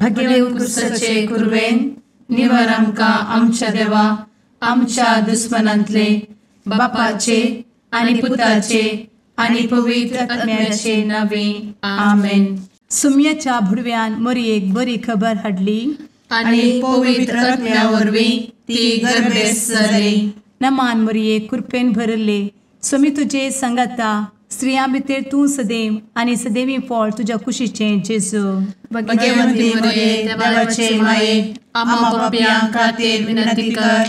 भगेव कुरवेन निवर आमकां आमच्या देवा आमच्या दुस्मनांतले बापाचे आनी पुताचे आनी पवित्र आत्म्याचे नावे आमेन. सुम्याच्या भुडव्यान मोरयेक बरी खबर हाडली आनी पवित्र आत्म्या वरवीं ती गर्भेस्त जाली. नमान मोरये, कृपेन भरले, स्वामी तुजे संगाता, स्त्रियां भितर तूं सदैव आनी सदैवी फळ तुज्या कुशीचें जेजू. भगवंती मोरये, देवाचे माये, आम्हा पापयां खातीर विनंती कर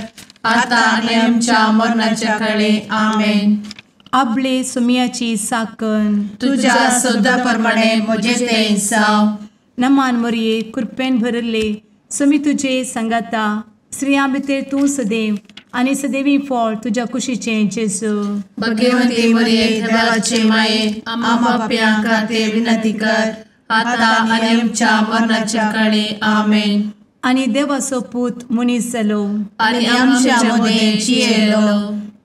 आता आनी आमच्या मरणाच्या काळे. आमेन. आपले सुम्याची साकन तुज्या सदा प्रमाणे म्हजें तें जावं. नमान मोरये, कृपेन भरले, स्वामी तुजे संगाता, स्त्रियां भितर तूं सदैव आनी सदैवी फळ तुज्या कुशीचें जेजू. भगवंती मोरये, देवाचे माये, आम्हा पापयां खातीर विनंती कर आता आनी आमच्या मरणाच्या काळे. आमेन. आनी देवाचो पूत मनीस जालो आनी आमच्या मदें जियेलो.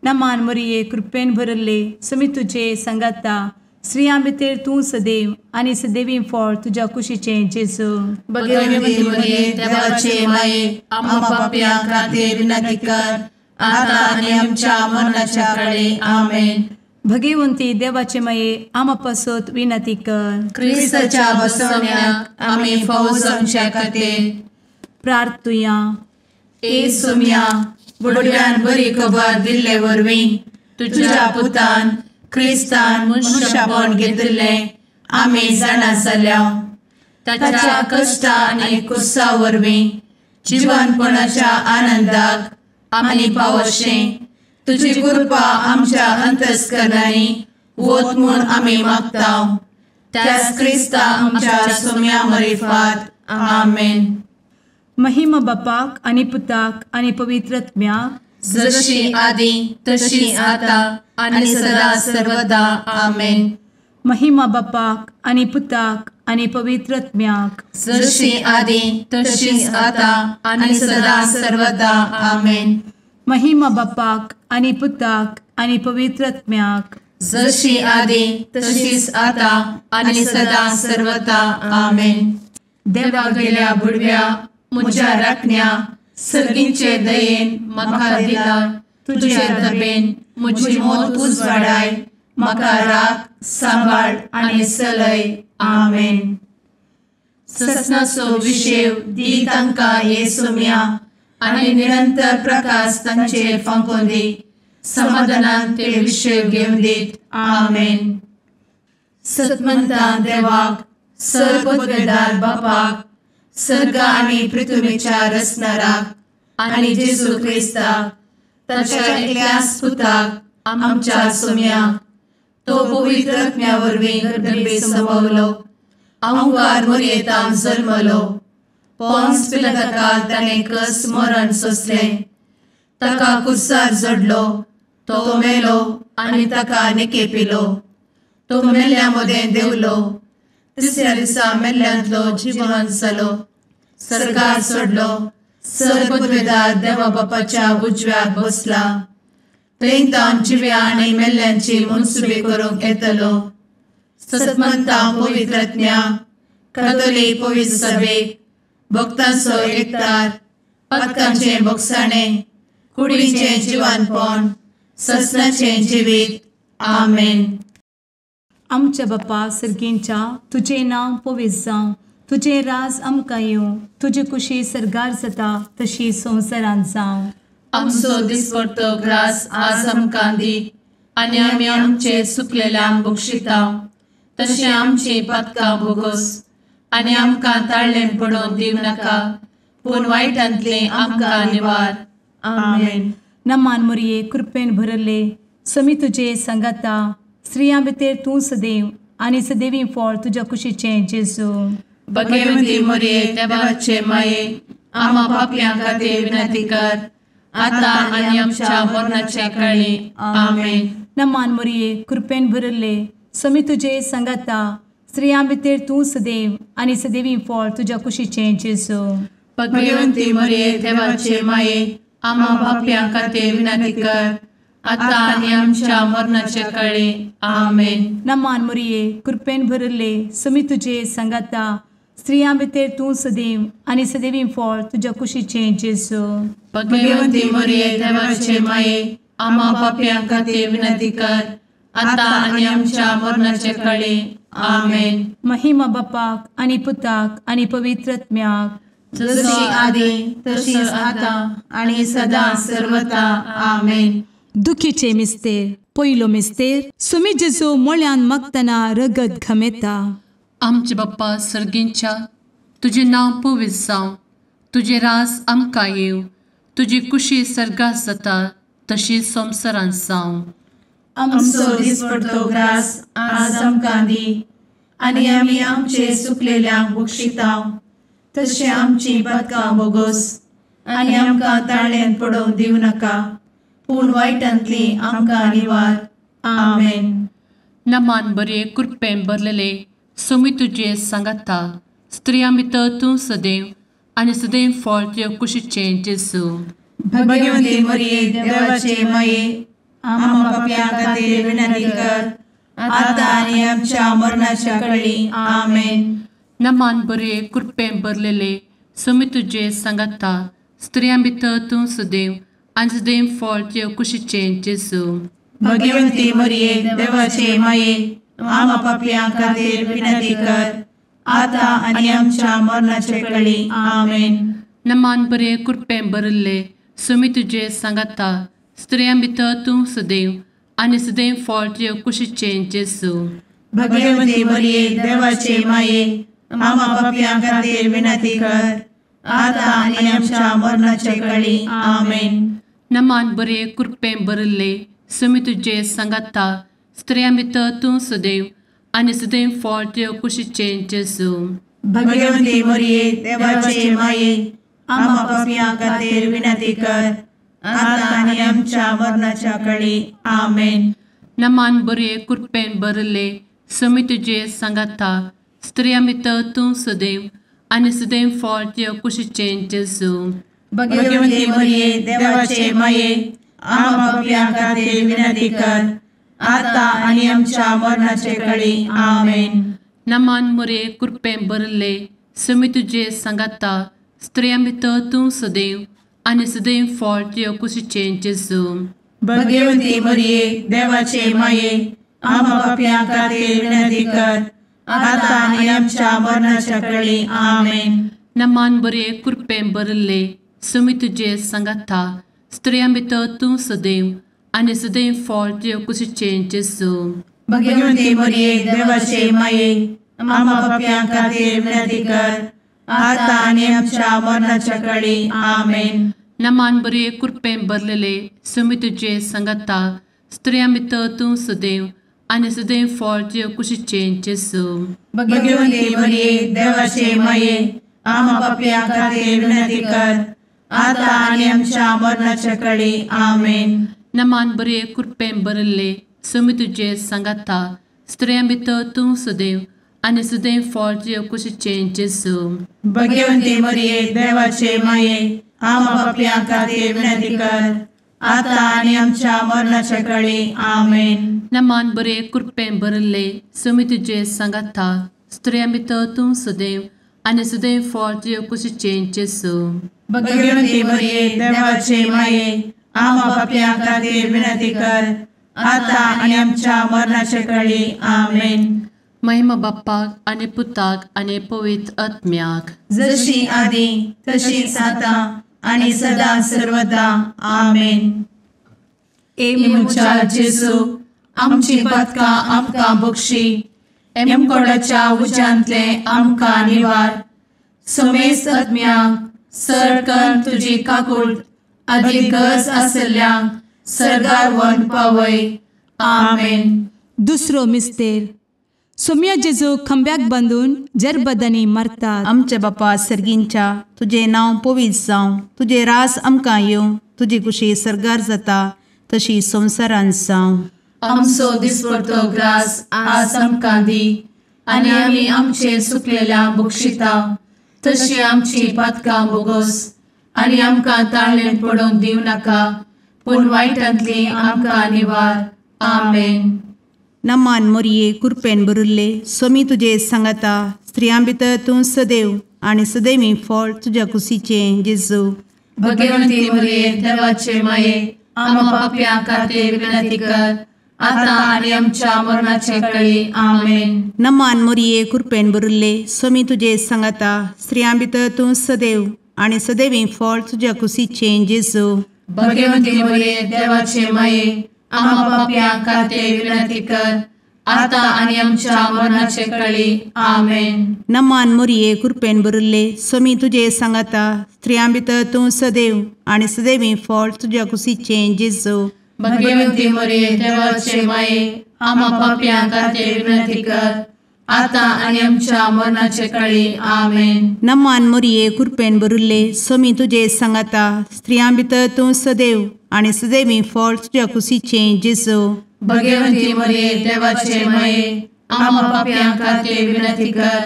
नमान मोरये, कृपेन भरले, स्वामी तुजे संगाता, स्त्रियां भितर तूं सदैव आनी सदैवी फळ तुज्या कुशीचें जेजू. भगवंती मोरये, देवाचे माये, आम्हा पापयां खातीर विनंती कर आता आनी आमच्या मरणाच्या काळे. आमेन. भगवंती देवाचे माये, आम्हा पासत विनंती कर. क्रिस्ताच्या बसवण्याक आमी फावो जावच्या खातीर प्रार्थुया. ए सुम्या, बुडव्यान बरी खबर दिल्ले वरवीं तुज्या पुतान क्रिस्तान मनशापण घेतिल्लें आमी जाणा जाल्या. ताच्या कश्टा आनी कुसा वरवीं जिवनपणाच्या आनंदाक आमी पावशें तुजी कृपा आमच्या अंतस्करणांनी वत म्हूण आमी मागता. त्याच क्रिस्ता आमच्या सुम्या मरिफात. आमेन. महिमा बापाक आनी पुताक आनी पवित्र आत्म्याक, जशी आदी तशी आता आनी सदा सर्वदा. आमेन. महिमा बापाक आनी पुताक आनी पवित्र आत्म्याक, जशी आदी तशी आता आनी सदा सर्वदा. आमेन. महिमा बापाक आनी पुताक आनी पवित्र आत्म्याक, जशी आदी तशीच आता आनी सदा सर्वदा. आमेन. देवा गेल्या बुडव्या म्हज्या राखण्या सर्गींचे दयेन म्हाका दिला तुजे दबेन म्हजी मोत उजवाडाय, म्हाका राख सांबाळ आनी चलय. आमेन. ससनाचो विशेव दी तांकां हे सुम्या आनी निरंतर प्रकाश तांचेर फांकोवन दी, समाधानान ते विशेव घेवन दीत. आमेन. सतमंता देवाक, सर्वपदवेदार बापाक, सर्ग आनी पृथ्वीच्या रचणाराक आनी जेजू क्रिस्ताक ताच्या एकल्याच पुताक आमच्या सुम्याक, तो पवित्र आत्म्या वरवीं गर्भे संभवलो, अहंकार मोरयेतान जल्मलो, पोन्स पिलाताकाल ताणें कस मरण सोंसलें, ताका कुर्सार जडलो, तो मेलो आनी ताका निकेपिलो, तो मेल्ल्या मदें देंवलो, तिसऱ्या दिसा मेल्ल्यांतलो जिवन जालो, सर्गार सोडलो, सर्वपदवेदार देवा बापाच्या उजव्याक बसला, थंय तावन जिव्या आनी मेल्ल्यांची मनसुबी करूंक येतलो. सतमंता पवित्र आत्म्या, कातोलीक पवित्र सभेक, भक्तांचो एकतार, पातकांचें भोगसाणें, कुडीचें जिवानपण, ससनाचें जिवीत. आमेन. आमच्या बापा सर्गींच्या, तुजें नांव पवित्र जावं, तुजें राज आमकां येवं, तुजी कुशी सर्गार जाता तशी संवसारांत जावं. आमचो दिसपडतो ग्रास आज आमकां दी आनी आमी आमचे सुकलेल्यांक बक्षिता तशें आमची पातकां भोगोस आनी आमकां ताळ्ळें पडोवन दिवं नाका, पूण वायटांतलें आमकां निवार. आमेन. नमान मोरये, कृपेन भरले, स्वामी तुजे संगाता, स्त्रियां भितर तूं सदैव आनी सदैवी फळ तुज्या कुशीचें जेजू. भगवंती मोरये, देवाचे माये, आम्हा पापयां खातीर विनंती कर आता आनी आमच्या मरणाच्या काळी. आमेन. नमान मोरये, कृपेन भरले, स्वामी तुजे संगाता, स्त्रियां भितर तूं सदैव आनी सदैवी फळ तुज्या कुशीचें जेजू. भगवंती मोरये, देवाचे माये, आम्हा पापयां खातीर विनंती कर आता आनी आमच्या मरणाच्या काळी. आमेन. नमान मोरये, कृपेन भरले, स्वामी तुजे संगाता, स्त्रियां भितर तूं सदैव आनी सदैवी फळ तुज्या कुशीचें जेजू. भगवंती मरिये देवाचे माये, आम्हा पापयां खातीर विनंती कर, आतां आनी आमच्या मरणाचे कळे. आमेन. महिमा बापाक आनी पुताक आनी पवित्र आत्म्याक, जशी आदी तशीच आतां आनी सदां सर्वता. आमेन. दुखीचे मिस्तेर. पयलो मिस्तेर, सुमी जेजू मोळ्यान मागतना रगत घमेता. आमचे बाप्पा सर्गींच्या, तुजें नांव पवित्र जावं, तुजें रास आमकां येवं, तुजी कुशी सर्गात जाता तशी संवसारांत जावं. आमचो दिसपडतो ग्रास आज आमकां दी, आनी आमी आमचे सुकलेल्यांक बक्षिता तशें आमची पातकां बोगोस, आनी आमकां ताळ्यान पडोवंक दिवं नाका, पूण वायटांतली आमकां निवार. आमेन. नमान बरे कृपेन भरलेले सोमी तुजे सांगाता, स्त्रियां भितर तूं सदैव आनी सदैव फळ तुज्या कुशीचें जेजू. भगवंती मरिये देवाचे माये, आम्हा पापयां खातीर विनंती कर, आतां आनी आमच्या मरणाच्या कळी. आमेन. नमान बरे कृपेन भरलेले सोमी तुजे सांगाता, स्त्रियां भितर तूं सदैव आनी सदैव फळ तुज्या कुशीचें जेजू. भगवंती मरिये देवाचे माये, आम्हा पापयां खातीर विनंती कर, आतां आनी आमच्या मरणाचे कळी. आमेन. नमान बरे कृपेन भरिल्ले सोमी तुजे सांगाता, स्त्रियां भितर तूं सदैव आनी सदैव फळ तुज्या कुशीचें जेजू. भगवंती मरिये देवाचे माये, आम्हा पापयां खातीर विनंती कर, आतां आनी आमच्या मरणाचे कळी. आमेन. नमान बरे कृपेन भरिल्ले सोमी तुजे सांगाता, स्त्रियां भितर तूं सदैव आनी सदैव फळ तुज्या कुशीचें जेजू. भगवंती मरिये देवाचे माये, आम्हा पापयां खातीर विनंती कर, आतां आनी आमच्या मरणाच्या कळी. आमेन. नमान बरे कृपेन भरिल्ले सोमी तुजे सांगाता, स्त्रियां भितर तूं सदैव आनी सदैव फळ तुज्या कुशीचें जेजू. भगवंती मरिये देवाचे माये, आम्हा पापयां खातीर विनंती कर, आतां आनी आमच्या मरणाचे कळी. आमेन. नमान मरिये कृपेन भरिल्ले सोमी तुजे सांगाता, स्त्रियां भितर तूं सदैव आनी सदैव फळ तुज्या कुशीचें जेजू. भगवंती मरिये देवाचे माये, आम्हा पापयां खातीर विनंती कर, आतां आनी आमच्या मरणाच्या कळी. आमेन. नमान बरे कृपेन भरिल्ले सोमी तुजे सांगाता, स्त्रियां भितर तूं सदैव आनी सदैव फळ तुज्या कुशीचें जेजू. भगवंती मरिये देवाचे माये, आम्हा पापयां खातीर विनंती कर, आतां आनी आमच्या मरणाच्या कळी. आमेन. नमान बरे कृपेन भरलेले सोमी तुजे सांगाता, स्त्रियां भितर तूं सदैव आनी सदैव फळ तुज्या कुशीचें जेजू. भगवंती मरिये देवाचे माये, आम्हा पापयां खातीर विनंती कर, आतां आनी आमच्या मरणाच्या कळी. आमेन. नमान बरे कृपेन भरिल्ले सोमी तुजे सांगाता, स्त्रियां भितर तूं सदैव आनी सदैव फळ तुज्या कुशीचें जेजू. भगवंती मरिये देवाचे माये, आम्हा पापयां खातीर विनंती कर, आतां आनी आमच्या मरणाच्या कळी. आमेन. नमान बरे कृपेन भरिल्ले सोमी तुजे सांगाता, स्त्रियां भितर तूं सदैव आनी सदैव फळ तुज्या कुशीचें जेजू. भगवंती मरिये देवाचे माये, आम्हा पापयां खातीर विनंती कर, आतां आनी आमच्या मरणाचे कळी. आमेन. महिमा बाप्पाक आनी पुताक आनी पवित्र आत्म्याक, जशी आदी तशीच आतां आनी सदां सर्वदा. आमेन. ए म्हज्या जेजू, आमची पातकां आमकां बक्षी, एमकोडाच्या उज्यांतले आमकां निवार, समेस्त आत्म्यांक सर तुजी काकूट आदी गरज आसल्ल्यांक सर्गार व्हरून पावय. आमेन. दुसरो मिस्तेर, सोम्या जेजू खांब्याक बांदून जरबदांनी मारतात. आमच्या बापा सर्गींच्या, तुजें नांव पवित्र जावं, तुजें रास आमकां येवं, तुजी कुशी सर्गार जाता तशी संवसारांत जावं. आमचो दिसपडतो ग्रास आज आमकां दी, आनी आमी आमचे सुकलेल्या बक्षिता तशी आमची पातकां बोगोस, आनी आमकां ताळ्ळेन पडोवंक दिवं नाका, पूण वायटांतली आमकां निवार. आमेन. नमान मोरये कृपेन भरिल्ले, स्वामी तुजे सांगाता, स्त्रियां भितर तूं सदैव आनी सदैवी फळ तुज्या कुशीचें जेजू। भगवंती मरिये देवाचे माये आम्हा पाप्यां खातीर विनंती कर आता आनी आमच्या मरणाचे वेळी। आमेन। नमान मरिये कृपेन भरिल्ले स्वामी तुजे सांगाता स्त्रियां भितर तूं सदैव आनी सदैवी फळ तुज्या कुशीचें जेजू। भगवंती मरिये देवाचे माये आम्हा पाप्यां खातीर विनंती कर आता आनी आमच्या मरणाचे वेळी। आमेन। नमान मरिये कृपेन भरिल्ले स्वामी तुजे सांगाता स्त्रियां भितर तूं सदैव आनी सदैवी फळ तुज्या कुशीचें जेजू। भगवंती मरिये देवाचे माये आम्हा पाप्यां खातीर विनंती कर आता आनी आमच्या मरणाचे वेळी। आमेन। नमान मरिये कृपेन भरिल्ले स्वामी तुजे सांगाता स्त्रियां भितर तूं सदैव आनी सदैवी फळ तुज्या कुशीचें जेजू। भगवंती मरिये देवाचे माये आम्हा पाप्यां खातीर विनंती कर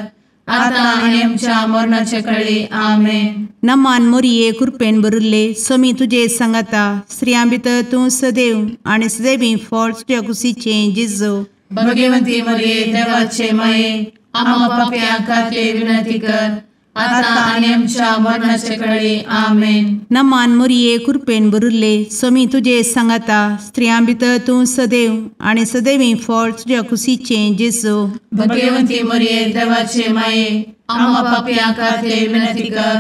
आता आनी आमच्या मरणाचे वेळी। आमेन। नमान मरिये कृपेन भरिल्ले स्वामी तुजे सांगाता स्त्रियां भितर तूं सदैव आनी सदैवी फळ तुज्या कुशीचें जेजू। भगवंती मरिये देवाचे माये आम्हा पाप्यां खातीर विनंती कर आता आनी आमच्या मरणाचे वेळी। आमेन। नमान मरिये कृपेन भरिल्ले स्वामी तुजे सांगाता स्त्रियां भितर तूं सदैव आनी सदैवी फळ तुज्या कुशीचें जेजू। भगवंती मरिये देवाचे माये आम्हा पाप्यां खातीर विनंती कर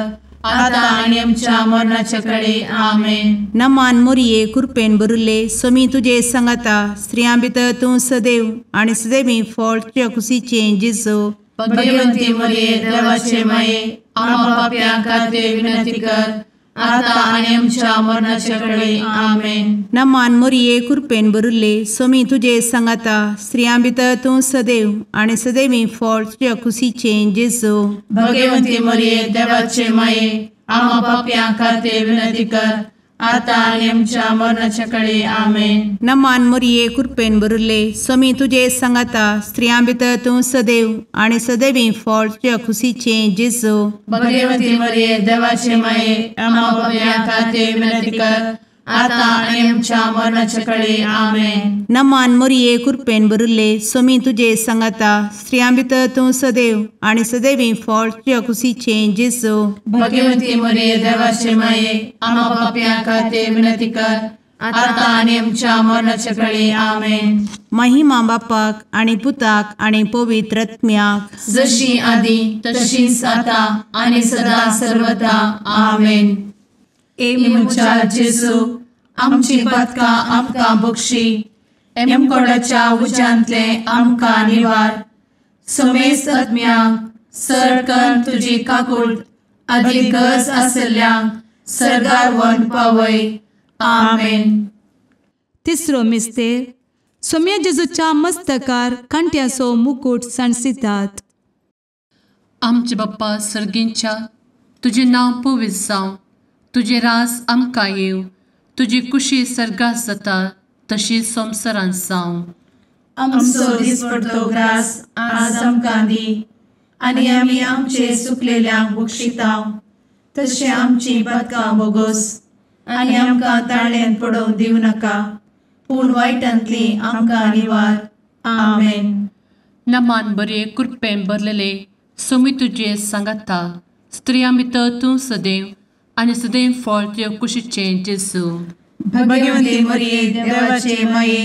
आता आनी आमच्या मरणाचे वेळी। आमेन। नमान मरिये कृपेन भरिल्ले स्वामी तुजे सांगाता स्त्रियां भितर तूं सदैव आनी सदैवी फळ तुज्या कुशीचें जेजू। भगवंती मरिये देवाचे माये आम्हा पाप्यां खातीर विनंती कर आता आनी आमच्या मरणाचे वेळी। आमेन। नमान मरिये कृपेन भरिल्ले स्वामी तुजे सांगाता स्त्रियां भितर तूं सदैव आनी सदैवी फळ तुज्या कुशीचें जेजू। भगवंती मरिये देवाचे माये आम्हा पाप्यां खातीर विनंती कर आता आनी आमच्या मरणाचे वेळी। आमेन। नमान मरिये कृपेन भरिल्ले स्वामी तुजे सांगाता स्त्रियां भितर तूं सदैव आनी सदैवी फळ तुज्या कुशीचें जेजू। भगवंती मरिये देवाचे माये आम्हा पाप्यां खातीर विनंती कर आता आनी आमच्या मरणाचे वेळी। आमेन। नमान मरिये कृपेन भरिल्ले स्वामी तुजे सांगाता स्त्रियां भितर तूं सदैव आनी सदैवी फळ तुज्या कुशीचें जेजू। भगवंती मरिये देवाचे माये आम्हा पाप्यां खातीर विनंती कर आता आनी आमच्या मरणाचे वेळी। आमेन। महिमा बापाक आनी पुताक आनी पवित्र आत्म्याक जशी आदी तशीच आता आनी सदा सर्वदा। आमेन। ए म्हज्या जेजू आमची पातकां आमकां बक्षी एमकोडाच्या उज्यांतले आमकां निवार समेस्त आत्म्यांक सरकन तुजी काकूट आदी गरज आशिल्ल्यांक सर्गार व्हरून पावय। आमेन। तिसरो मिस्तेर सोम्या जेजूच्या मस्तकार कांट्याचो मुकूट सांडसितात। आमचे बाप्पा सर्गींच्या तुजें नांव पवित्र जावं, तुजें राज आमकां येवं, तुजी कुशी सर्गात जाता तशी संवसारांत जावं। आमचो दिसपडतो ग्रास आज आमकां दी आनी आमी आमचे सुकलेल्यांक बक्षिता तशें आमची पातकां बोगोस आनी आमकां ताळ्यान पडोवंक दिवं नाका पूण वायटांतली आमकां निवार। आमेन। नमान बरे कृपेन भरलेले स्वामी तुजे सांगाता स्त्रियां भितर तूं सदैव आनी सदैव फळ तुज्या कुशीचें जेजू। भगवंती मरिये देवाचे माये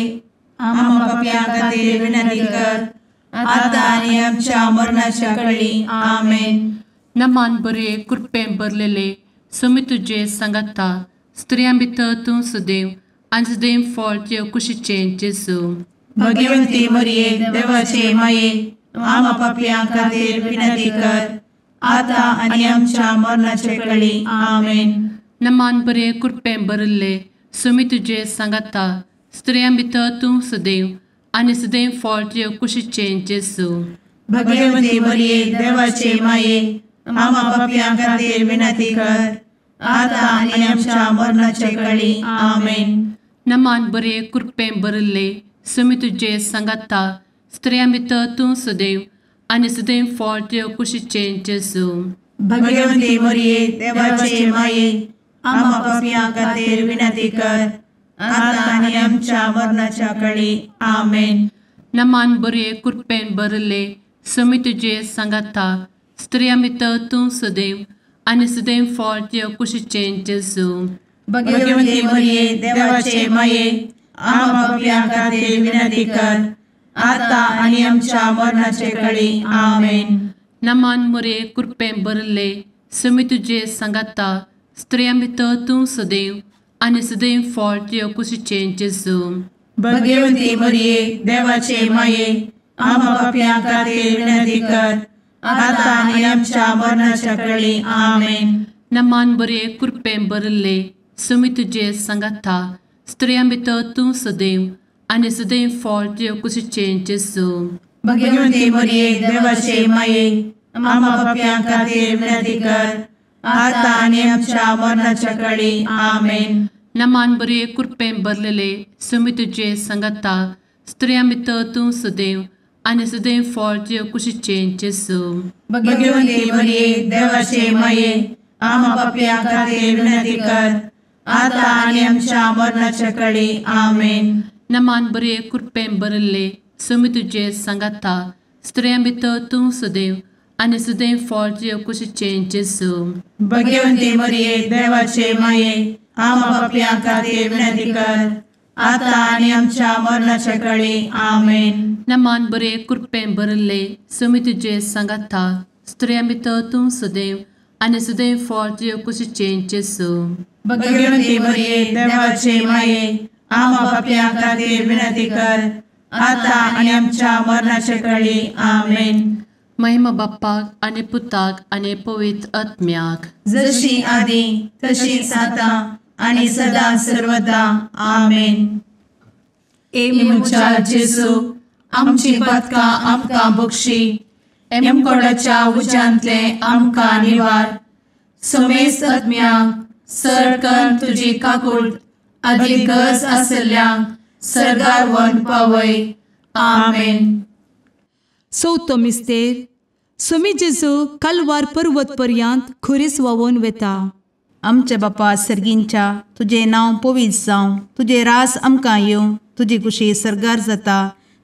आम्हा पाप्यां खातीर विनंती कर आता आनी आमच्या मरणाच्या वेळी। आमेन। नमान बरे कृपेन भरलेले स्वामी तुजे सांगाता स्त्रियां भितर तूं सदैव आनी सदैव फळ तुज्या कुशीचें जेजू। भगवंती मरिये देवाचे माये आम्हा पाप्यां खातीर विनंती कर आता आनी आमच्या मरणाचे वेळी। आमेन। नमान बरे कृपेन भरिल्ले स्वामी तुजे सांगाता स्त्रियां भितर तूं सदैव आनी सदैव फळ तुज्या कुशीचें जेजू। भगवंती मरिये देवाचे माये आम्हा पाप्यां खातीर विनंती कर आता आनी आमच्या मरणाचे वेळी। आमेन। नमान बरे कृपेन भरिल्ले स्वामी तुजे सांगाता स्त्रियां भितर तूं सदैव आनी सदैव फळ तुज्या कुशीचें जेजू। भगवंती मरिये देवाचे माये आम्हा पाप्यां खातीर विनंती कर आता आनी आमच्या मरणाच्या वेळी। आमेन। नमान बरे कृपेन भरिल्ले समी तुजे सांगाता स्त्रियां भितर तूं सदैव आनी सदैव फळ तुज्या कुशीचें जेजू. भगवती मरिये देवाचे माये आम्हा पाप्यां खातीर विनंती कर आता आनी आमच्या मरणाचे कळी. आमेन. नमान मोरये कृपेन भरिल्ले समी तुजे सांगाता स्त्रियां भितर तूं सदैव आनी सदैव फळ तुज्या कुशीचें जेजू. भगवती मरिये देवाचे माये आम्हा पाप्यां खातीर विनंती कर आता आनी आमच्या मरणाच्या कळी. आमेन. नमान बरे कृपेन भरिल्ले समी तुजे सांगाता स्त्रियां भितर तूं सदैव आनी सदैव फळ तुज्या कुशीचें जेजू. भगवती मरिये देवाचे माये आम्हा पाप्यां खातीर विनंती कर आता आनी आमच्या मरणाच्या कळी. आमेन. नमान बरे कृपेन भरलेले समी तुजे सांगाता स्त्रियां भितर तूं सदैव आनी सदैव फळ तुज्या कुशीचें जेजू. भगवती मरिये देवाचे माये आम्हा पाप्यां खातीर विनंती कर आता आनी आमच्या मरणाच्या कळी. आमेन. नमान बरे कृपेन भरिल्ले समी तुजे सांगाता स्त्रियां भितर तूं सदैव आनी सदैव फळ तुज्या कुशीचें जेजू. भगवती मरिये देवाचे माये आम्हा पाप्यां खातीर विनंती कर आता आनी आमच्या मरणाच्या कळी. आमेन. नमान बरे कृपेन भरिल्ले समी तुजे सांगाता स्त्रियां भितर तूं सदैव आनी सदैव फळ तुज्या कुशीचें जेजू. भगवती मरिये देवाचे माये आम्हा पाप्यां खातीर विनंती कर आता आनी आमच्या मरणाच्या कळी. आमेन. महिमा बाप्पाक आनी पुताक आनी पवित्र आत्म्याक, जशी आदी तशीच आता आनी सदा सर्वदा. आमेन. ए म्हज्या जेजू आमची पातकां आमकां बक्षी, एमकोडाच्या उज्यांतले आमकां निवार, समेस्त आत्म्यांक सरकन तुजी काकूट आदी गरज आसल्ल्यांक सर्गार व्हरून पावय. आमेन. चवथो मिस्तेर स्वामी जेजू कालवार पर्वत पर्यंत खुरीस व्हांवून वेता. आमच्या बापा सर्गींच्या तुजें नांव पवित्र जावं, तुजें राज आमकां येवं, तुजी कुशी सर्गार जाता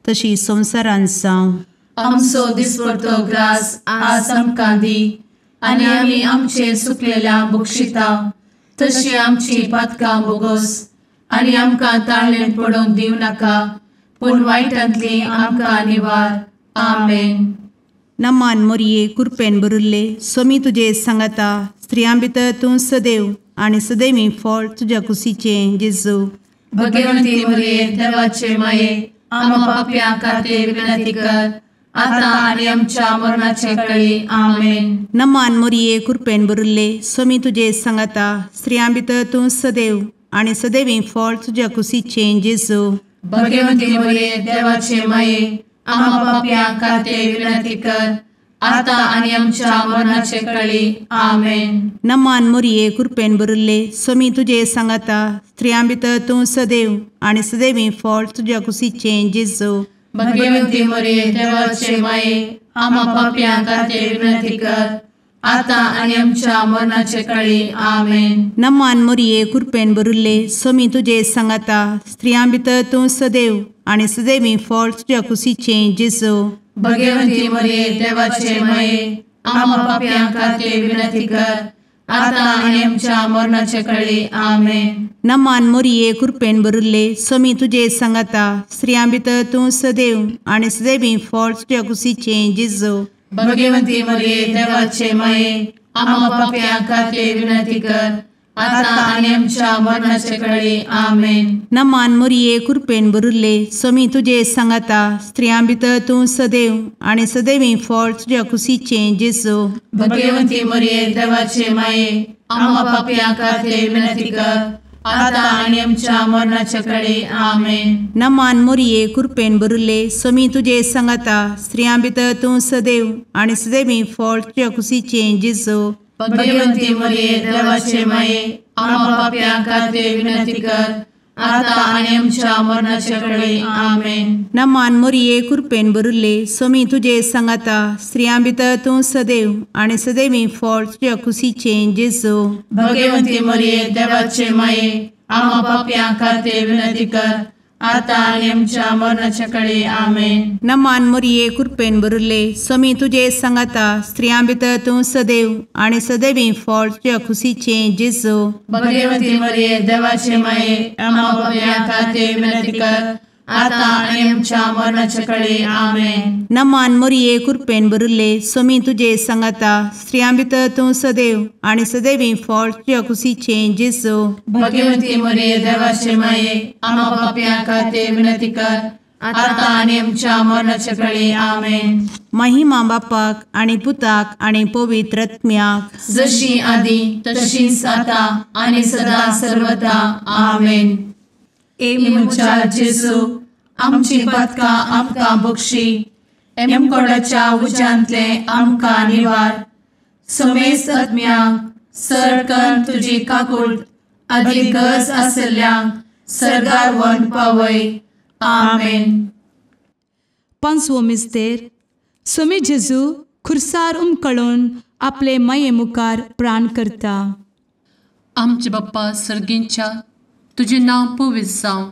तशी संवसारांत जावं. आमचो दिसपडतो ग्रास आज आमकां दी आनी आमी आमचे सुकलेल्या बक्षिता तशी आमची पातकां बोगोस आनी आमकां ताळेन पडोवंक दिवं नाका, पूण वायटांतली आमकां निवार. आमेन. नमान मोरये कृपेन भरिल्ले स्वामी तुजे सांगाता स्त्रियां भितर तूं सदैव आनी सदैवी फळ तुज्या कुशीचें जेजू. भगवंती मोरये देवाचे माये आम्हा पाप्यां खातीर विनंती कर आता आनी आमच्या मरणाचे कळी. आमेन. नमान मोरये कृपेन भरिल्ले स्वामी तुजे सांगाता स्त्रियां भितर तूं सदैव आनी सदैवी फळ तुज्या कुशीचें जेजू. भगवंती मोरये देवाचे माये आम्हा पाप्यां खातीर विनंती कर आता आनी आमच्या मरणाचे कळी. आमेन. नमान मोरये कृपेन भरिल्ले स्वामी तुजे सांगाता स्त्रियां भितर तूं सदैव आनी सदैवी फळ तुज्या कुशीचें जेजू. भगवंती मोरये देवाचे माये आम्हा पाप्यां खातीर विनंती कर आता आनी आमच्या मरणाचे कळी. आमेन. नमान मोरये कृपेन भरिल्ले स्वामी तुजे सांगाता स्त्रियां भितर तूं सदैव आनी सदैवी फळ तुज्या कुशीचें जेजू. भगवंती मोरये देवाचे माये आम्हा पाप्यां खातीर विनंती कर आता आनी आमच्या मरणाचे कळी. आमेन. नमान मोरये कृपेन भरिल्ले स्वामी तुजे सांगाता स्त्रियां भितर तूं सदैव आनी सदैवी फळ तुज्या कुशीचें जेजू. भगवंती मोरये देवाचे माये आम्हा पाप्यां खातीर विनंती कर आता आनी आमच्या मरणाचे कळी. आमेन. नमान मोरये कृपेन भरिल्ले स्वामी तुजे सांगाता स्त्रियां भितर तूं सदैव आनी सदैवी फळ तुज्या कुशीचें जेजू. भगवंती मोरये देवाचे माये आम्हा पाप्यां खातीर विनंती कर आता आनी आमच्या मरणाचे कळी. आमेन. नमान मोरये कृपेन भरिल्ले स्वामी तुजे सांगाता स्त्रियां भितर तूं सदैव आनी सदैवी फळ तुज्या कुशीचें जेजू. भगवंती मोरये देवाचे माये आम्हा पाप्यां खातीर विनंती कर आता आनी आमच्या मरणाचे कळी. आमेन. नमान मोरये कृपेन भरिल्ले स्वामी तुजे सांगाता स्त्रियां भितर तूं सदैव आनी सदैवी फळ तुज्या कुशीचें जेजू. भगवंती मोरये देवाचे माये आम्हा पाप्यां खातीर विनंती कर आतां आनी आमच्या मरणाच्या कळे आमेन. नमान मोरये कृपेन भरिल्ले स्वामी तुजे सांगाता स्त्रियां भितर तूं सदैव आनी सदैवी फळ तुज्या खुशीचें जेजू. भगवती मरिये देवाचे माये आम्हा पाप्यां खातीर विनंती कर आतां आनी आमच्या मरणाच्या कळे आमेन. नमान मोरये कृपेन भरिल्ले स्वामी तुजे सांगाता स्त्रियां भितर तूं सदैव आनी सदैवी फळ तुज्या खुशीचें जेजू. भगवती मरिये देवाचे माये आम्हा पाप्यां खातीर विनंती कर आतां आनी आमच्या मरणाच्या कळे आमेन. महिमा बापाक आनी पुताक आनी पवित्र आत्म्याक जशी आदी तशीच आतां आनी सदा सर्वदा आमेन. ए म्हज्या जेजू आमची पातकां आमकां बक्षी एमकोडाच्या उज्यांतले आमकां निवार समेस्त आत्म्यांक सरकन तुजी काकूट आदी गरज आशिल्ल्यांक सर्गार व्हरून पावय आमेन. पांचवो मिस्तेर स्वामी जेजू खुर्सार उमकळून आपले माये मुखार प्राण करता. आमचे बाप्पा सर्गींच्या तुजें नांव पवित्र जावं,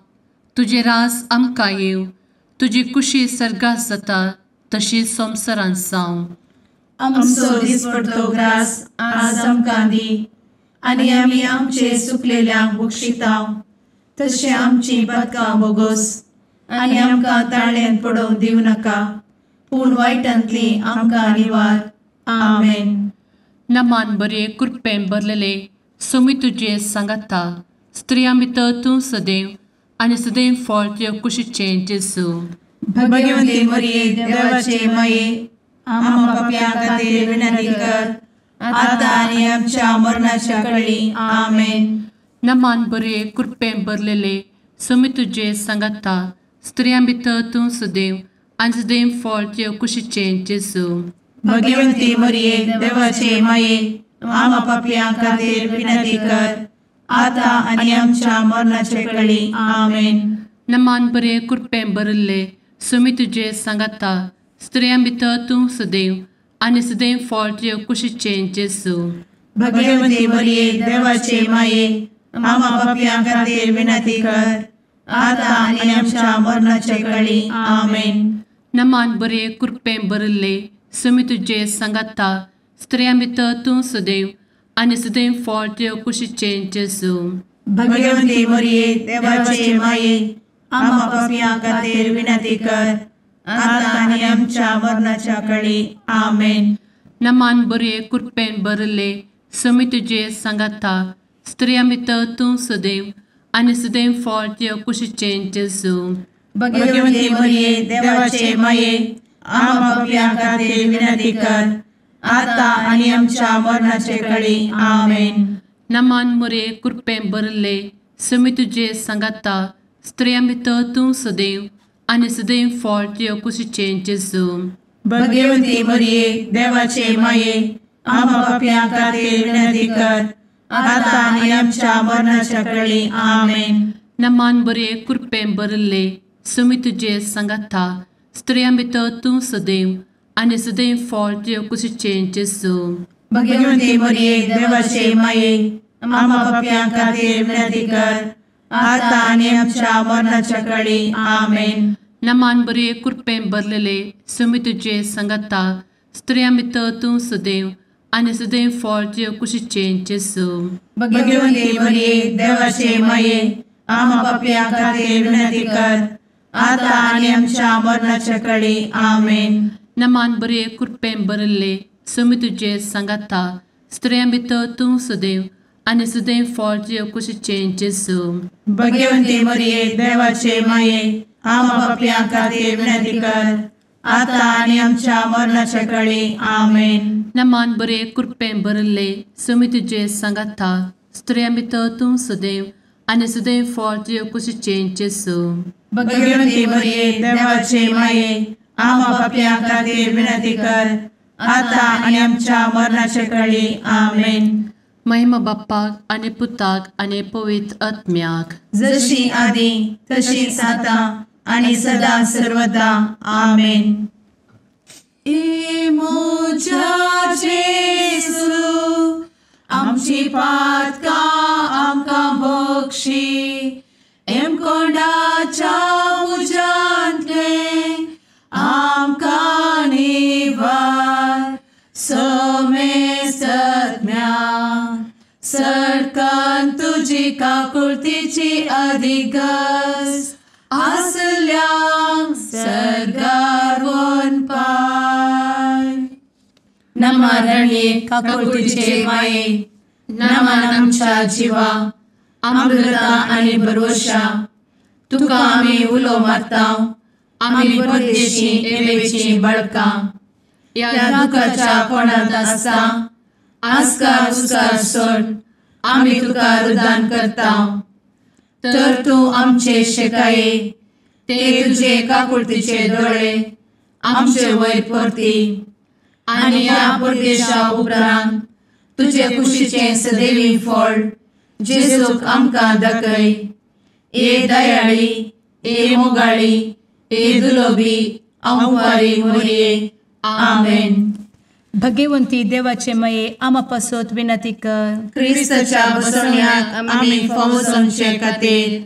तुजें राज आमकां येवं, तुजी कुशी सर्गात जाता तशी संवसारांत जावं. आमचो दिसपडतो ग्रास आज आमकां दी आनी आमी आमचे चुकलेल्यांक बक्षिता तशें आमची पातकां बोगोस आनी आमकां ताळ्यांत पडोवंक दिवं नाका पूण वायटांतली आमकां निवार आमेन. नमान बरे कृपेन भरलेले स्वामी तुजे सांगाता स्त्रियां भितर तूं सदैव आनी सदैव फळ तुज्या कुशीचें जेजू. भगवती मरिये देवाचे माये आम्हा पाप्यां खातीर विनंती कर आतां आनी आमच्या मरणाच्या कळी आमेन. नमान बरे कृपेन भरलेले स्वामी तुजे सांगाता स्त्रियां भितर तूं सदैव आनी सदैव फळ तुज्या कुशीचें जेजू. भगवती मरिये देवाचे माये आम्हा पाप्यां खातीर विनंती कर आतां आनी आमच्या मरणाचे कळी आमेन. नमान बरे कृपेन भरिल्ले स्वामी तुजे सांगाता स्त्रियां भितर तूं सदैव आनी सदैव फळ तुज्या कुशीचें जेजू. भगवती मरिये देवाचे माये आम्हा पाप्यां खातीर विनंती कर आतां आनी आमच्या मरणाचे कळी आमेन. नमान बरे कृपेन भरिल्ले स्वामी तुजे सांगाता स्त्रियां भितर तूं सदैव आनी सदैव फळ तुज्या कुशीचें जेजू. भगवती मरिये देवाचे माये आम्हा पाप्यां खातीर विनंती कर आतां आनी आमच्या मरणाच्या कळी आमेन. नमान बरे कृपेन भरिल्ले स्वामी तुजे सांगाता स्त्रियां भितर तूं सदैव आनी सदैव फळ तुज्या कुशीचें जेजू. भगवती मरिये देवाचे माये आम्हा पाप्यां खातीर विनंती कर आतां आनी आमच्या मरणाचे कळी आमेन. नमान मरिये कृपेन भरिल्ले स्वामी तुजे सांगाता स्त्रियां भितर तूं सदैव आनी सदैव फळ तुज्या कुशीचें जेजू. भगवती मरिये देवाचे माये आम्हा पाप्यां खातीर विनंती कर आतां आनी आमच्या मरणाच्या कळी आमेन. नमान बरे कृपेन भरिल्ले स्वामी तुजे सांगाता स्त्रियां भितर तूं सदैव आनी सदैव फळ तुज्या कुशीचें जेजू. भगवती मरिये देवाचे माये आम्हा पाप्यां खातीर विनंती कर आतां आनी आमच्या मरणाच्या कळी आमेन. नमान बरे कृपेन भरलेले स्वामी तुजे सांगाता स्त्रियां भितर तूं सदैव आनी सदैव फळ तुज्या कुशीचें जेजू. भगवती मरिये देवाचे माये आम्हा पाप्यां खातीर विनंती कर आतां आनी आमच्या मरणाच्या कळी आमेन. नमान बरे कृपेन भरिल्ले स्वामी तुजे सांगाता स्त्रियां भितर तूं सदैव आनी सदैव फळ तुज्या कुशीचें जेजू. भगवती मरिये देवाचे माये आम्हा पाप्यां खातीर विनंती कर आतां आनी आमच्या मरणाच्या कळी आमेन. नमान बरे कृपेन भरिल्ले स्वामी तुजे सांगाता स्त्रियां भितर तूं सदैव आनी सदैव फळ तुज्या कुशीचें जेजू. भगवती मरिये देवाचे माये आम्हा पाप्यां खातीर विनंती कर आतां आनी आमच्या मरणाच्या कळी आमेन. महिमा बाप्पाक आनी पुताक आनी पवित्र आत्म्याक जशी आदी तशीच आतां आनी सदा सर्वदा आमेन. ए म्हज्या जेजू आमची पातकां आमकां बक्षी एमकोंडाच्या तुजी काकुळतीची अधिगस आसल्यांक सर्गार वनपाय. नमा रणये काकुळतीचे माये, नमन आमच्या जिवा, अमृता आनी भरवशा, तुका आमी उलो मारता, आमी परदेशी एवेची बळकां, ह्या दुखाच्या कोणांत आसता आस्कार उस्कार सोड आमी तुका रुदान करता. तर तूं आमचे शेकाये ते तुजे काकुळतीचे दोळे आमचे वयर परती आनी ह्या परदेशा उपरांत तुजे कुशीचें सदैवी फळ जेजूक आमकां दाखय. ए दयाळी, ए मोगाळी, ए दुलोबी अंवारी मोरये. आमेन. भगवंती देवाचे मये आमा पासत विनंती कर. क्रिस्ताच्या बसवण्याक आमी फावो जावचे खातीर.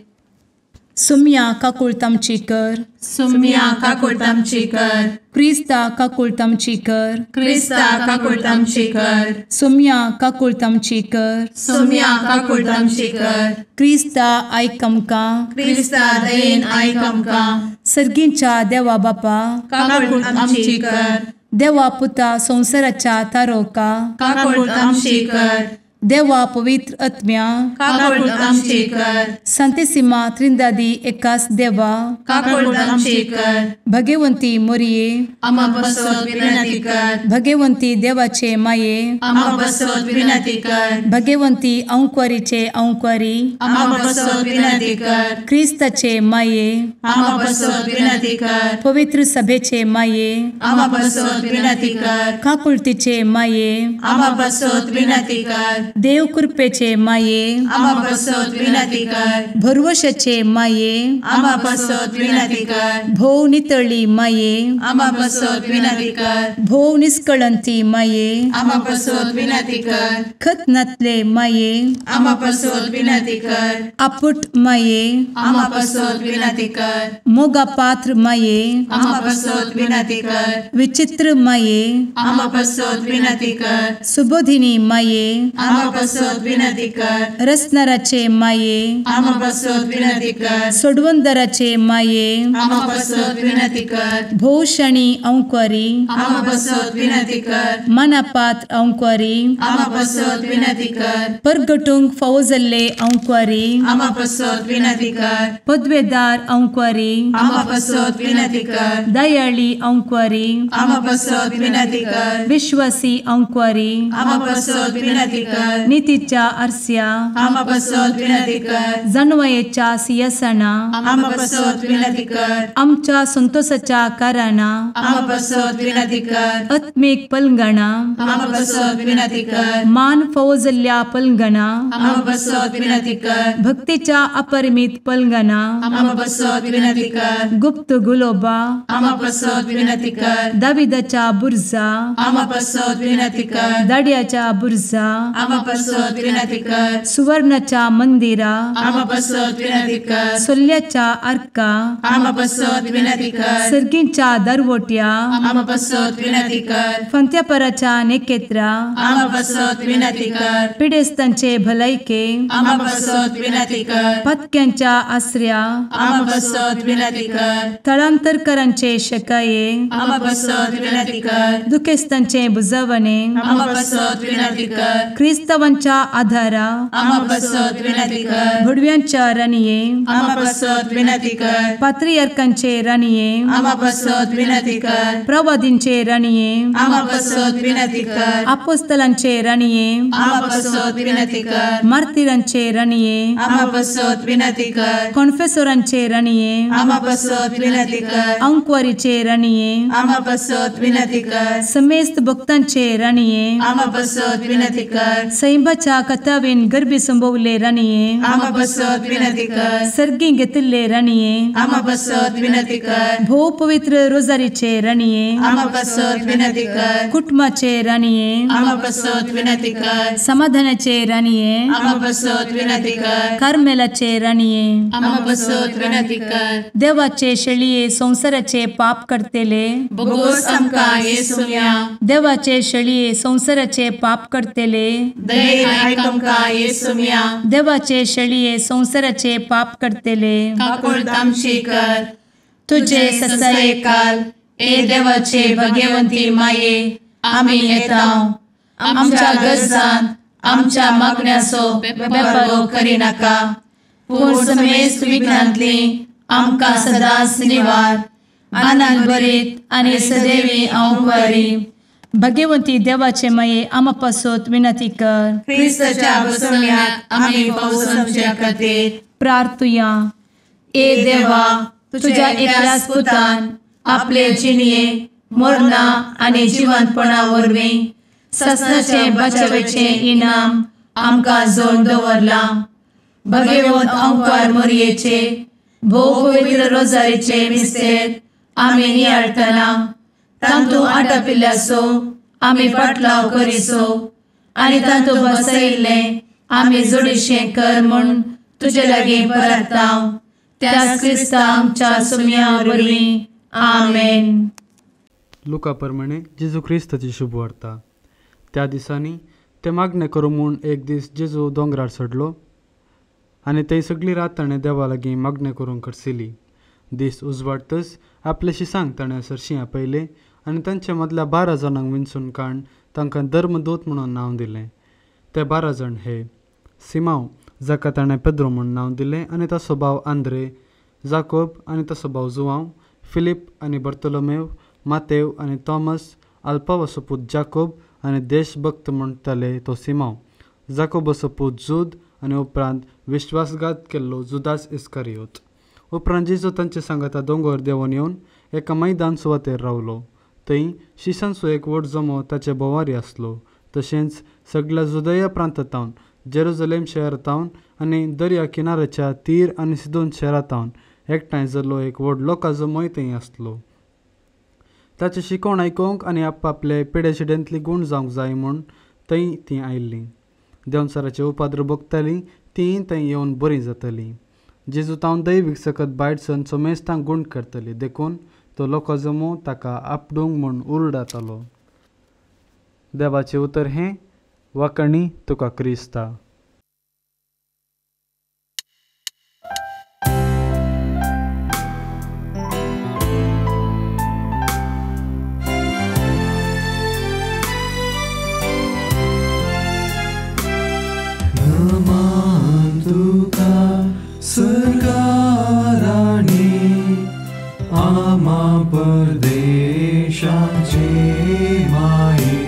सुम्या काकुळत आमची कर. सुम्या काकुळत आमची कर. क्रिस्ता काकुळत आमची कर. क्रिस्ता काकुळत आमची कर. सुम्या काकुळत आमची कर. सुम्या काकुळत आमची कर. क्रिस्ता आयक आमकां. क्रिस्ता दयेन आयक आमकां. सर्गींच्या देवा बापा काकुळत आमची कर. देवा पुता संवसाराच्या तारोका काकुळत आमची कर. देवा पवित्र आत्म्या काकुळत आमची कर. संतेसिमा त्रिंदादी एकास देवा काकुळत आमची कर. भगवंती मोरये आमा पासत विनंती कर. भगवंती देवाचे माये आमा पासत विनंती कर. भगवंती अंकुरीचे अंकुरी आमा पासत विनंती कर. क्रिस्ताचे माये आमा पासत विनंती कर. पवित्र सभेचे माये आमा पासत विनंती कर. काकुळतीचे माये आमा पासत विनंती कर. देव कृपेचे माये आमा पासत विनंती कर. भरवशाचे माये आमा पासत विनंती कर. भोव नितळी माये आमा पासत विनंती कर. भोव निष्कळंती माये आमा पासत विनंती कर. खत नातले माये आमा पासत विनंती कर. आपुट माये आमा पासत विनंती कर. मोगा पात्र माये आमा पासत विनंती कर. विचित्र माये आमा पासत विनंती कर. सुबोधिनी माये आमा पासत विनंती कर. रसनाराचे माये आमा पासत विनंती कर. सोडवंदराचे माये आमा पासत विनंती कर. भोवशणी अंकुरी आमा पासत विनंती कर. मनापात्र अंकुरी आमा पासत विनंती कर. परगटूंक फावो जाल्ले अंकुरी आमा पासत विनंती कर. पदवेदार अंकुरी आमा पासत विनंती कर. दयाळी अंकुरी आमा पासत विनंती कर. विश्वासी अंकुरी आमा पासत विनंती कर. नितीच्या आरस्या आमा पासत विनंती कर. जानवयेच्या सिंहासना आमा पासत विनंती कर. आमच्या संतोषाच्या कारणा आमा पासत विनंती कर. आत्मीक पलंगणा आमा पासत विनंती कर. मान फावो जाल्ल्या पलंगणा आमा पासत विनंती कर. भक्तीच्या अपरिमित पलंगणा आमा पासत विनंती कर. गुप्त गुलोबा आमा पासत विनंती कर. दाविदाच्या बुर्जा आमा पासत विनंती कर. दाड्याच्या बुर्जा आमा पासत विनंती कर. सुवर्णाच्या मंदिरा आमा पासत विनंती कर. सोल्याच्या आर्का आमा पासत विनंती कर. सर्गींच्या दरवट्या आमा पासत विनंती कर. फंत्यापराच्या नेकेत्रा आमा पासत विनंती कर. पिडेस्तांचे भलायके आमा पासत विनंती कर. पत्क्यांच्या आसऱ्या आमा पासत विनंती कर. थळांतरकरांचे शकाये आमा पासत विनंती कर. दुखेस्तांचे बुजवणे आमा पासत विनंती कर. क्रिस्तावांच्या आधारा आमा पासत विनंती कर. भुडव्यांच्या राणये आमा पासत विनंती कर. पात्रियार्कांचे राणये आमा पासत विनंती कर. प्रवादींचे राणये आमा पासत विनंती कर. आपोस्तलांचे राणये आमा पासत विनंती कर. मार्तिरांचे राणये आमा पासत विनंती कर. कॉन्फेसोरांचे राणये आमा पासत विनंती कर. अंकुवारीचे राणये आमा पासत विनंती कर. समेस्त भक्तांचे राणये आमा पासत विनंती कर. सैंबाच्या कथावेन गर्भी संभवले राणये आमा पासत विनंती कर. सर्गी घेतिल्ले राणये आमा पासत विनंती कर. भोव पवित्र रोजारीचे राणये आमा पासत विनंती कर. कुटुंबाचे राणये आमा पासत विनंती कर. समाधानाचे राणये आमा पासत विनंती कर. कार्मेलाचे राणये आमा पासत विनंती कर. देवाचे शेळये संवसाराचे पाप करतेले बोगोस आमकां येसुम्या देवाचे शेळये संवसाराचे पाप करतेले दयेन आयक आमकां येसुम्या. देवाचे शेळये संवसाराचे पाप करतले काकुळट आमची कर. तुजे ससायेकाल ए देवाचे भगवंती माये आमी येता आमच्या गरजान आमच्या मागण्याचो बेपर्वो करिनाका पूण समेस्त विघ्नांतली आमकां सदांच निवार. आनंद भरीत आनी सदैवी अंवकारी. भगवंती देवाचे माये आमा पासत विनंती कर. क्रिस्ताच्या बसवण्याक आमी पावसाच्या खातीर प्रार्थुया. ए देवा तुझ्या एकल्याच पुतान आपले जिणये मरणा आनी जिवंतपणा वरवीं ससनाचे बचावेचे इनाम आमकां जोड दवरलां. भगवंत अंकार मोरयेचे भोव पवित्र रोजारीचे मिस्तेर आमी नियाळटना तांतू आटापिल्ल्याचो आमी पाटलाव करिसो आनी तांतू बसयिल्लें आमी जोडीशें कर म्हूण तुजे लागीं परता त्याच क्रिस्ता आमच्या सुम्या वरवीं. आमेन. लुका प्रमाणे जेजू क्रिस्ताची शुभवार्ता. त्या दिसांनी ते मागणें करूं म्हूण एक दीस जेजू दोंगरार चडलो आनी थंय सगळी रात ताणें देवा लागीं मागणें करूंक खर्सिली. दीस उजवाडतच आपले शिसांक ताणें सरशीं आपयले आनी तांचे मदल्या 12 जाणांक विंचून काडून तांकां धर्मदूत म्हणून नांव दिलें. ते 12 जाण हे: सिमांव जाका ताणें पेद्रो म्हूण नांव दिलें आनी ताचो भाव आंद्रे, जाकोब आनी ताचो भाव जुवांव, फिलीप आनी बर्तलोमेव, मातेव आनी थॉमस, अल्पावाचो पूत जाकोब आनी देशभक्त म्हणटाले तो सिमांव, जाकोबाचो पूत जुद आनी उपरांत विश्वासघात केल्लो जुदास इस्कारियोत. उपरांत जेजू तांचे सांगाता दोंगर देंवन येवन एका मैदान सुवातेर रावलो. थंय शिसांचो एक व्हड जमो ताचे भोंवारी आसलो. तशेंच सगळ्या जुदया प्रांतांत, जेरुजलेम शहरांत आनी दर्या किनाऱ्याच्या तीर आनी सिदोन शहरांत एकठांय जाल्लो एक व्हड लोकां जमोय थंय आसलो. ताचें शिकोवण आयकूंक आनी आपआपले पिडेशिडेंतली गूण जावंक जाय म्हूण थंय तीं आयिल्लीं. देंवचाराचे उपाद्र भोगतालीं तीं थंय येवन बरीं जातालीं. जेजू तावन दैवीक सकत भायर सरून समेस्तांक गूण करतली देखून तो लोकां जमो ताका आपडूंक म्हूण उरडातालो. देवाचें उतर हें. वाकणी तुका क्रिस्ता. सरकाराणी आमा परदेशाचे माये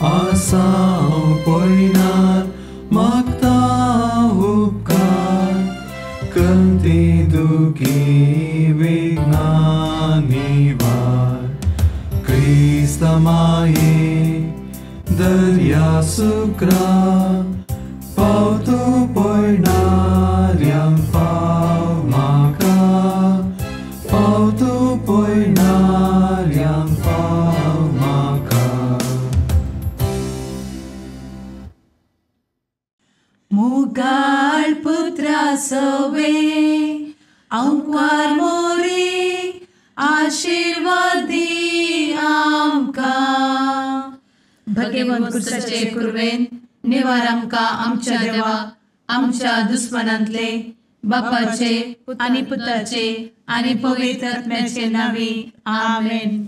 आसाव पयणार मागता उपकार कंती दुखी विघ्ना निवार. क्रिस्ता माये दर्या सुक्रा पावतो पयणाऱ्यांक पाव म्हाका पावतो पयणाऱ्यांक पाव म्हाका. मुगाळ पुत्रा सवे अंकार मोरे आशिर्वादी आमकां. भगवंत कुर्साचे कुर्वेन निवार आमकां आमच्या देवा आमच्या दुस्मनांतले बापाचे आनी पुताचे आनी पवित्र आत्म्याचे नांवी. आमेन.